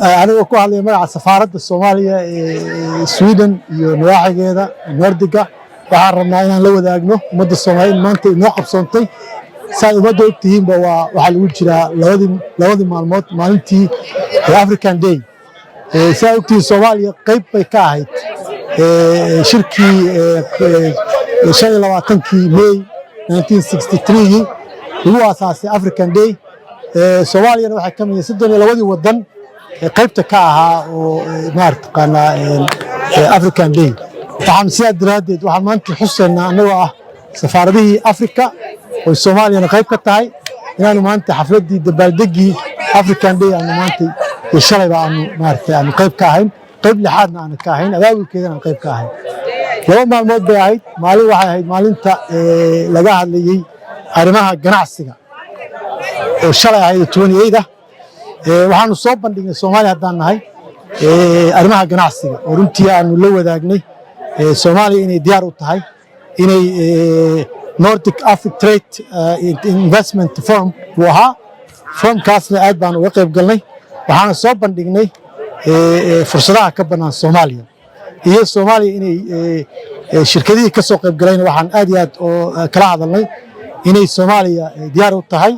Anigoo ku hadlaya magaca safaaradda Soomaaliya ee Sweden iyo nawaaxigeeda Nordiga, waxaan rabnaa inaan la wadaagno ummadda Soomaaliya in maanta inoo qabsoontay. Saad ummadda ogtihiinba, waa waxaa lagu jiraa labadii maalmood, maalintii African Day. Sidaad ogtihiin, Soomaaliya qayb bay ka ahayd shirkii 25-kii May 1963gii lagu aasaasay African Day. Soomaaliyana waxay ka mid 32-dii waddan qaybta ka ahaa oo maartaqaanaa African Day. Waxaan sidaa daraaddeed waxaan maanta xuseynaa, annagoo ah safaaradihii Afrika oo Soomaaliyana qayb ka tahay, inaanu maanta xafladdii dabaaldeggii African Day aanu maanta iyo shalayba aanu maaragtay aanu qayb ka ahayn, qayb lixaadna aanu ka ahayn, abaabulkeedana aan qayb ka ahayn. 2 maalmood bay ahayd. Maalin waxay ahayd maalinta laga hadlayey arrimaha ganacsiga oo shalay ahayd, 28 ah. Waxaanu soo bandhignay, Soomaaliya haddaan nahay, arrimaha ganacsiga oo runtii aanu la wadaagnay Soomaaliya inay diyaar u tahay inay Nordic Africa Trade Investment Forum buu ahaa. Forumkaasna aad baan uga qayb galnay. Waxaana soo bandhignay fursadaha ka bannaan Soomaaliya iyo Soomaaliya inay shirkadihii ka soo qayb galayna waxaan aad iyo aad oo kala hadalnay inay Soomaaliya diyaar u tahay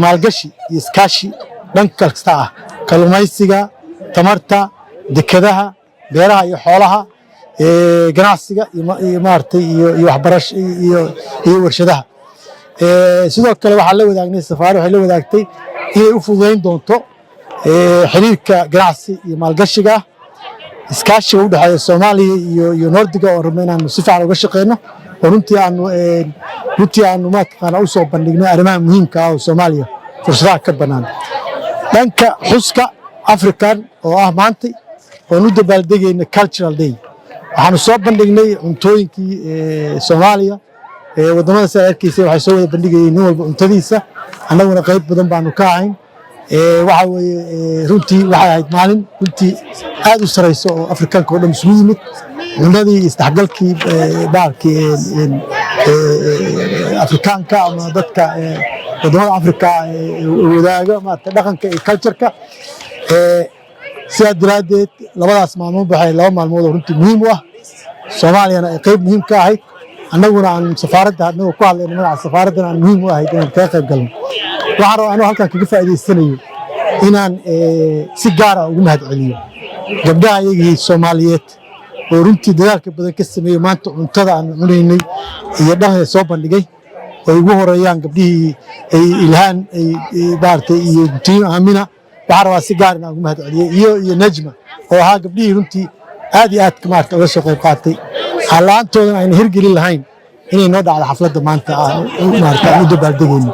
maalgashi iyo iskaashi dhan kasta ah: kalluumaysiga, tamarta, dekedaha, beeraha iyo xoolaha, ganacsiga iyo maaragtay iyo waxbarasho iyo warshadaha. Sidoo kale waxaan la wadaagnay, safaari waxay la wadaagtay inay u fududayn doonto xiriirka ganacsi iyo maalgashiga, iskaashiga u dhexeeya Soomaaliya iyo Nordiga oo rabno inaanu si fiican uga shaqeyno, oo runtii aanu mataqaana u soo bandhignay arrimaha muhiimka ah oo Soomaaliya fursadaha ka bannaan. Dhanka xuska African oo ah maantay oon u dabaaldegayna Cultural Day, waxaanu soo bandhignay cuntooyinkii Soomaaliya. Waddamada sidaad arkaysa waxay soo wada bandhigayeen nin walba cuntadiisa, annaguna qayb badan baanu ka ahayn. Waxa weeye, runtii waxay ahayd maalin runtii aad u sarayso oo Afrikaanka oo dhan isugu yimid, cunadii iyo isdhexgalkii bahalkii Afrikaanka ama dadka waddamada Afrika wadaaga maarata dhaqanka iyo cultureka. Sidaa daraaddeed labadaas maalmood waxay 2 maalmood oo runtii muhiim u ah, Soomaaliyana ay qayb muhiim ka ahayd, annaguna aan safaaradda annagoo ku hadlayna magaca safaaraddana aan muhiim u ahayd inaan kaga qayb galno. Waxaan rabaa, anoo halkan kaga faa'iidaysanayo, inaan si gaar ah ugu mahad celiyo gabdhaha iyagii Soomaaliyeed oo runtii dadaalka badan ka sameeyey maanta cuntada aan cunaynay iyo dhaqanka soo bandhigay, oo ugu horeeyaan gabdhihii ay Ilhaan ay maaragtay iyo Tiim Aamina. Waxaan rabaa si gaar inaan ugu mahad celiyo iyo Najma oo ahaa gabdhihii runtii aad iyo aad maaragtay uga soo qayb qaatay. La'aantoodana ayna hirgelin lahayn inay noo dhacdo xafladda maanta aan maaragtay aan u dabaaldegayno.